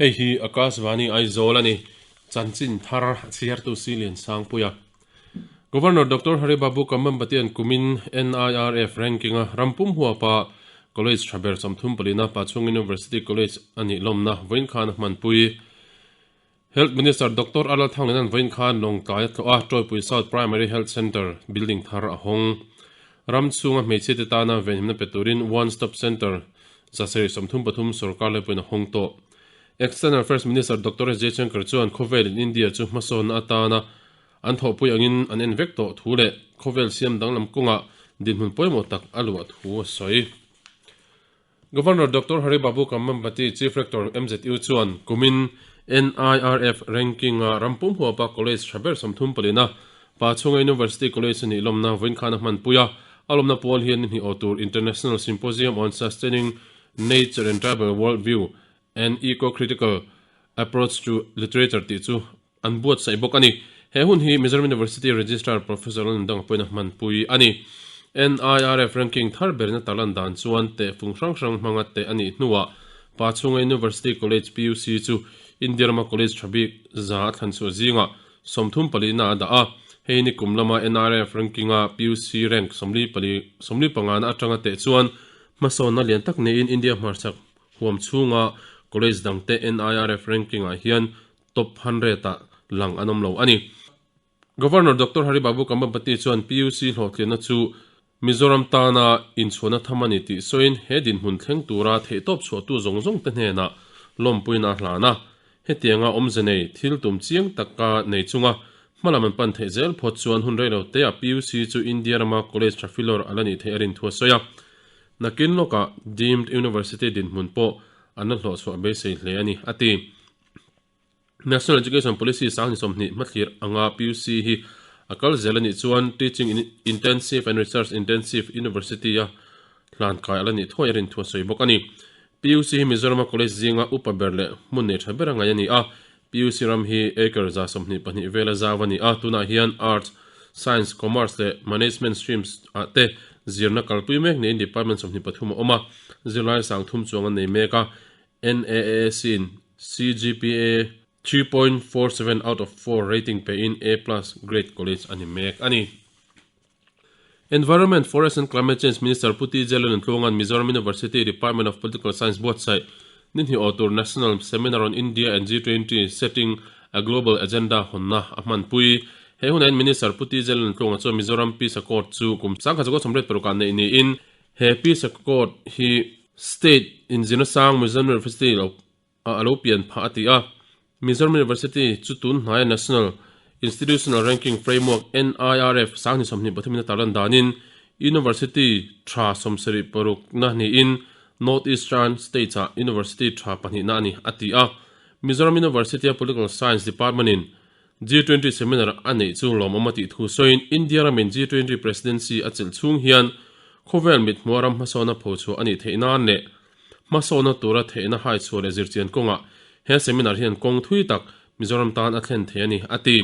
Hei hi Akashvani Aizawl a ni. Chanchin thar a chhiartu Silian Sangpuia. Governor Doctor Hari Babu Kambhampatian kumin NIRF ranking-a rampum huapa College tha ber 34na Pachhung University College a nih lawmna vawiin khan a hmanpui. Health Minister Doctor Arnold Thanglina'n vawiin khan Lawngtlai a tlawh a, Tawipui South Primary Health Centre building thar a hawng. Ram chhunga hmeichhia te tana venhimna pe turin One Stop Centre 733 sorkar laipuiin a hawng tawh. External Affairs Minister Doctor S Jaishankar chuan khawvelin India chu hmasawnna atana an thawhpui angin an en vek tawh thu leh khawvel siam danglam kawngah dinhmun pawimawh tak a luah thu a sawi. Governor Doctor Hari Babu Kambhampati, Chief Rector MZU chuan kumin NIRF ranking-a rampum huapa college tha ber 34na Pachhunga University College a nih lawmna vawiin khan a hmanpui a, a lawmna pawl hian ni hnih aw tur International Symposium on Sustaining Nature and Tribal Worldview and Eco-Critical Approach to Literature tih chu an buatsaih bawk a ni. He hun hi Mizoram University Registrar Professor Lalnundanga pawhin a hmanpui a ni. NIRF ranking thar berin a tarlan dan chuan tehfung hrang hrang hmanga teh a nih hnuah Pachhunga University College, PUC, chu India rama college tha bik za a thlan chhuah zingah 34 na a dah a. Hei ni kum lama NIRF ranking-a PUC rank 45 na atanga teh chuan hmasawnna lian tak niin India hmarchhak huam chhunga college dangte NIRF ranking-ah hian top 100 ah lang an awm lo a ni. Governor Doctor Hari Babu Kambhampati chuan PUC hlawhtlianna chu Mizoram tana inchhuahna tham a ni tih sawiin he dinhmun thleng tura theihtawp chhuahtu zawng zawng te hnenah lawmpuina a hlan a. Hetianga awmze nei thil tum chiang taka nei chunga hmalam an pan theih zel phawt chuan hun reilo teah PUC chu India rama college tha filawr a la nih theih a rin thu a sawi a. Nakin lawkah deemed university dinhmun pawh an la hlawhchhuah beisei hle a ni, a ti. National Education Policy 2020 hmathlir anga PUC hi a kal zel a nih chuan Teaching Intensive and Research Intensive University a hlan kai a la nih thuai a rin thu a sawi bawk a ni. PUC hi Mizorama college zinga upa ber leh hmun nei tha ber a ngaih a ni a. PUC ram hi acre 24 vela zau a ni a, tunah hian Arts, Science, Commerce leh Management streams ah te zirna kalpui mek niin department 23 a awm a, zirlai 30 chuang an nei mek a. NAAC in CGPA 3.47 out of 4 rating pein A plus grade college a ni mek a ni. Environment, Forest and Climate Change Minister Pu TJ Lalnuntluanga'n Mizoram University Department of Political Science buatsaih ni hnih aw tur National Seminar on India and G20 Setting a Global Agenda hawnna a hmanpui. He hunain Minister Pu TJ Lalnuntluanga chuan Mizoram Peace Accord chu kum 1986 ah neih niin he Peace Accord hi State in zirna sang Mizoram University lo ah a lo pian phah a ti a. Mizoram University chu tun hnaia National Institutional Ranking Framework, NIRF, 2023 in a tarlan danin University tha 76 na niin North Eastern States ah University tha pahnihna a ni a ti a. Mizoram University a Political Science Department in G20 seminar a neih chu lawmawm a tih thu sawiin India ramin G20 presidency a chelh chhung hian khawvel mithmuha ram hmasawnna phochhuah a nih theih nan leh hmasawnna tura theihna haichhuah leh zirchian kawngah he seminar hian kawng thui tak Mizoram tan a thlen thei a ni, a ti.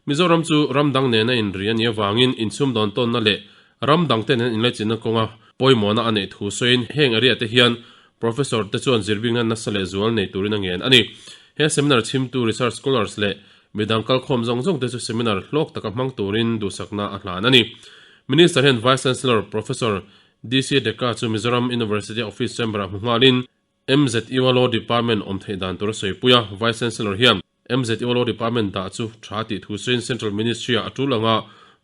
Mizoram chu ram dang nena inri a nih avangin inchhumdawn tawnna leh ram dangte nen inlaichinna kawnga pawimawhna a neih thu sawiin heng area te hian Professor te chuan zirbingna nasa leh zual nei turin a ngen a ni. He seminar chhimtu research scholars leh midang kalkhawm zawng zawng te chu seminar hlawk taka hmang turin duhsakna a hlan a ni. Minister hian Vice Chancellor Professor DC Deka chu Mizoram University Office Chamber-ah hmu nghalin MZU-a Law Department awm theih dan tur a sawipui a. Vice Chancellor hian MZU Law Department dah chu tha tih thu sawiin Central Ministry-ah a tul anga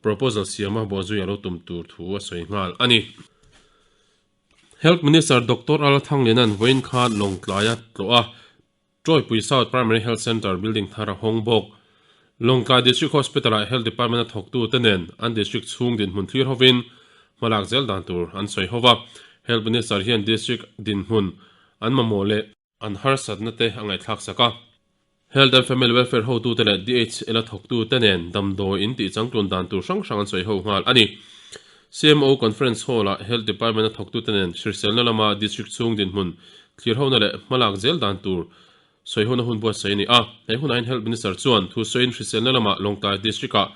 proposal siama bawhzui a lo tum tur thu a sawi nghal a ni. Health Minister Doctor Al Thangliana'n vawiin khan Lawngtlai a tlawh a, Tawipui South Primary Health Centre building thar a hawng bawk. Lawngtlai District Hospital-ah Health Department a thawktute nen an district chhung dinhmun thlir hovin hmalak zel dan tur an sawi ho va. Health Minister hian district dinhmun an mamawh leh an harsatna te a ngaihthlak sak a. Health and Family Welfare hotute leh DHL a thawktute nen damdawi in tih changtlun dan tur hrang hrang an sawi ho nghal a ni. CMO Conference Hall-ah Health Department a thawktute nen hriselna lama District chhung dinhmun thlirhona leh hmalak zel dan tur sawihona hun buatsaih a ni a. He hunah hian Health Minister chuan thu sawiin hriselna lama Lawngtlai District-ah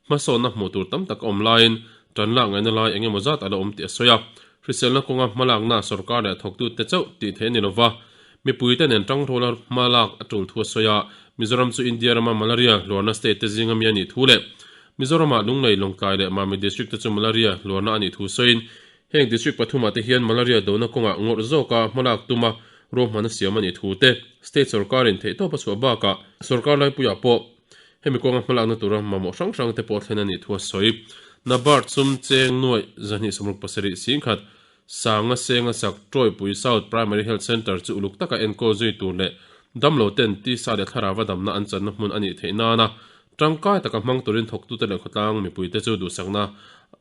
hmasawnna hmuh tur tam tak a awm laiin tanlak ngaihna lai eng emaw zat a la awm tih a sawi a. Hriselna kawnga hmalakna sorkar leh thawktute chauh tih theih a ni lova. Mipuite nen tangruala hma lak a tul thu a sawi a, Mizoram chu India rama malaria hluarna state te zinga mi a nih thu leh Mizoramah Lunglei, Lawngtlai leh Mami district te chu malaria hluarna a nih thu sawiin heng district pathumah te hian malaria dona kawngah ngawrh zawka hma lak tuma ruahman a siam a nih thu te state sorkarin theihtawp a chhuah bakah sorkar laipuiah pawh hemi kawnga hmalakna tura mamawh hrang hrang te pawh thlen a nih thu a sawi. Nabard sum cheng nuaih 267 singkhat Sanga Senga sak Tawipui South Primary Health Centre chu uluk taka enkawl zui tur leh damlo ten tisa leh thlarauva damna an channa hmun a nih theih nana tangkai taka hmang turin thawktute leh khawtlang mipuite chu duhsakna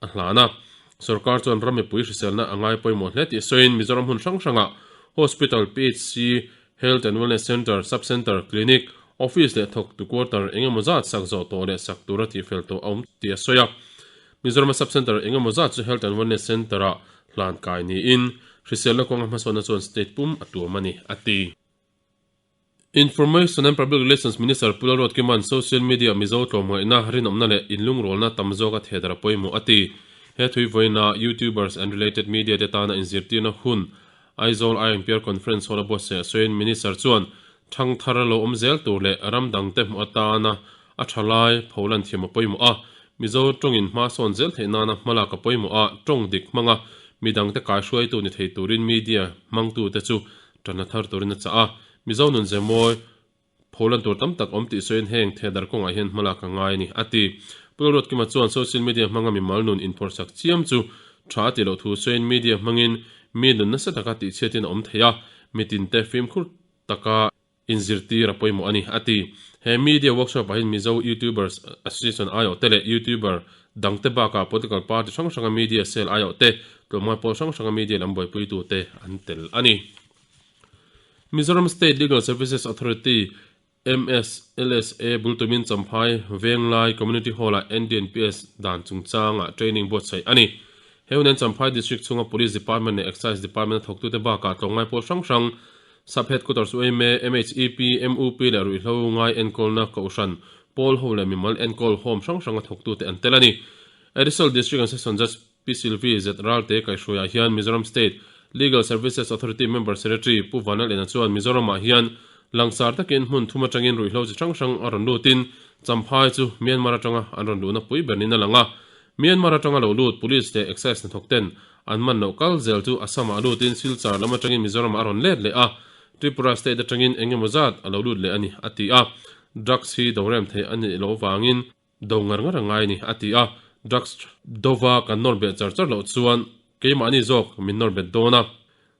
a hlan a. Sorkar chuan ram mipui hriselna a ngai pawimawh hle tih sawiin Mizoram hmun hrang hrangah Hospital, PHC, Health and Wellness Centre, Sub Centre, Clinic, Office leh thawktu quarter eng emaw zat sak zawh tawh leh sak tura tihfel tawh a awm tih a sawi a. Mizorama Sub Centre eng emaw zat chu Health and Wellness Centre-ah hlan kai niin hriselna kawnga hmasawnna chuan state pum a tuam a ni, a ti. Information and Public Relations Minister Pu Lalruatkima'n social media Mizo tlawmngaihna, rinawmna leh inlungrualna tam zawka thedar a pawimawh a ti. He thui vawiina YouTubers and related media te tana inzirtirna hun Aizawl INPR Conference Hall a buatsaih a sawiin Minister chuan thangthar lo awm zel tur leh ram dangte hmuh atana a tha lai pholan thiam a pawimawh a, Mizo tawngin hma sawn zel theih nana hmalak a pawimawh a, tawng dik hmanga midangte kaihruaitu ni thei turin media hmangtute chu tanna thar turin a chah a, Mizo nun ze mawi Pholan tur tam tak awm tih sawiin heng thedar kawngah hian hmalak a ngai a ni, a ti. Pu Lalruatkima chuan social media hmanga mimal nun inphawrhsak chiam chu tha a tih loh thu sawiin media hmangin mi nun nasa taka tihchhiatin a awm thei a, mitinte fimkhur taka inzirtir a pawimawh a ni, a ti. He media workshop-ah hian Mizo YouTubers Association aiawhte leh YouTuber dangte bakah political party hrang hranga media cell aiawhte, tlawmngai pawl hrang hranga media lam buaipuitute an tel a ni. Mizoram State Legal Services Authority, MSLSA, bul tumin Champhai Venglai Community Hall-ah NDNPS dan chungchangah training buatsaih a ni. He hunin Champhai District chhunga Police Department leh Excise Department-a thawktute bakah tlawmngai pawl hrang hrang, Sub Headquarters uaime, MHEP, MUP leh ruihhlo ngai enkawlna kohhran, pawl ho leh mimal enkawl home hrang hranga thawktute an tel a ni. Additional District and Session Judge Pi Sylvie Z Ralte kaihhruaiah hian Mizoram State Legal Services Authority Member Secretary Pu Vanlalena chuan Mizoramah hian langsar takin hmun thum atangin ruihhlo chi hrang hrang a rawn lutin Champhai chu Myanmar atanga an rawn luhna pui ber niin a lang a. Myanmar atanga lo lut Police leh Excise hnathawk ten an man loh kal zel chu Assam-ah lutin Silchar lam atangin Mizoramah a rawn let leh a, Tripura State atangin eng emaw zat a lo lut leh a ni, a ti a. Drugs hi dorem theih a nih loh vangin Do ngar ngar a ngai a ni, a ti a. Drugs dova kan nawr beh char char loh chuan keimahni zawk min nawr bet dawn a.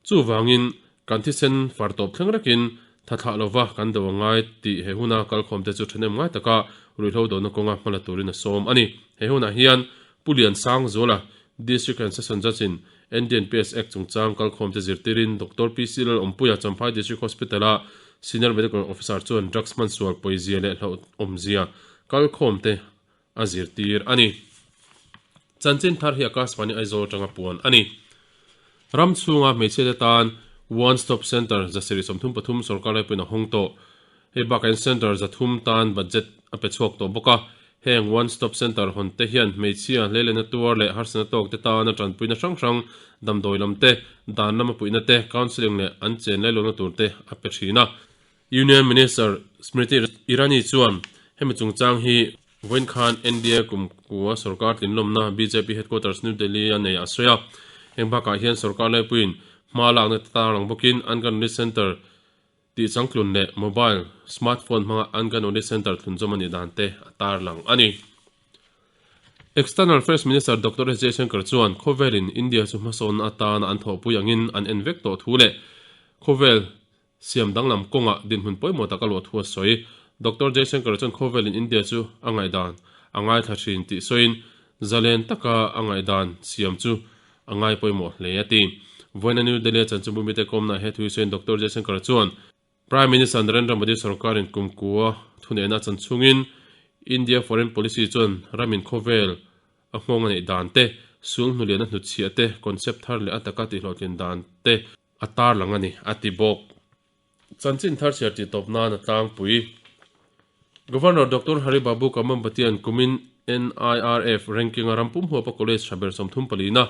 Chuvangin kan thisen far tawp thleng rekin tha thlah lova kan do a ngai tih he huna kalkhawmte chu ṭhahnem ngai taka ruihhlo dona kawnga hmala turin a sawm a ni. He hunah hian Pu Liansangzuala, District and Session Judge-in NDNPS Act chungchang kalkhawmte zirtirin Doctor PC Lalawmpuia Champhai District Hospital-a Senior Medical Officer chuan drugs hmansual pawizia leh hlauhawmzia kalkhawmte a zirtir a ni. Chanchin thar hi Akashvani Aizawl atanga puan a ni. Ram chhunga hmeichhiate tan One Stop Centre 333 sorkar laipuiin a hawng tawh. Hei bakah hian Centre 300 tan budget a pe chhuak tawh bawk a. Heng One Stop Centre hawn te hian hmeichhia hleilena tuar leh harsatna tawk te tana tanpuina hrang hrang, damdawi lam te, dan lama puihna te, counselling leh an chen lailawkna tur te a pe thin a. Union Minister Smriti Irani chuan hemi chungchang hi vawiin khan NDA kumkua sorkar tlinlawmna bjp Headquarters New Delhi a nei a sawi a. Heng bakah hian sorkar laipuiin hma lakna te tarlang bawkin Anganwadi Centre tih changtlun leh mobile smartphone hmanga Anganwadi Centre thlunzawm a nih dan te a tarlang a ni. External Affairs Minister Doctor S Jaishankar chuan khawvelin India chu hmasawnna atana an thawhpui angin an en vek tawh thu leh khawvel Siam danglam kawngah dinhmun pawimawh tak a luah thu a sawi. Doctor Jaishankar chuan khawvelin India chu a ngaihdan a ngaithla thin tih sawiin zalen taka a ngaihdan siam chu a ngai pawimawh hle a ti. Vawiina New Delhi-a chanchinbu mite kawmnaah he thu hi sawiin Doctor Jaishankar chuan Prime Minister Narendra Modi sorkarin kumkua thunehna a chan chungin India foreign policy chuan ramin khawvel a nghawng a neih dan te, sulhnulian a hnutchhiah te, concept thar leh a taka tihhlawhtlin dan te, A tarlang a ni, a ti bawk. Chanchin thar chhiar tih tawp nan a tlangpui. Governor Doctor Hari Babu Kambhampatian kumin NIRF ranking-a ram pum huapa college tha ber 34 na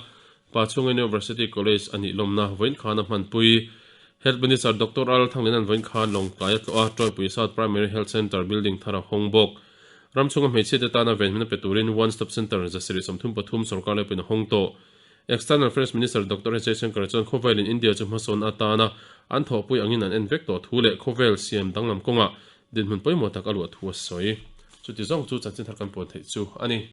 Pachhunga University College a nih lawmna vawiin khan a hmanpui. Health Minister Doctor Al Thanglina'n vawiin khan Lawngtlai a tlawh a, Tawipui South Primary Health Centre building thar a hawng bawk. Ram chhunga hmeichhiate tana venhimna pe turin One Stop Centre 733 sorkar lepin a hawng tawh. External Affairs Minister Doctor S Jaishankar chuan khawvelin India chu hmasawn atana an thawhpui angin an en vek tawh thu leh khawvel siam danglam kawngah dinhmun pawimawh tak a luah thu a sawi. Chuti zawng chu chanchin thar kan puan theih chu a ni.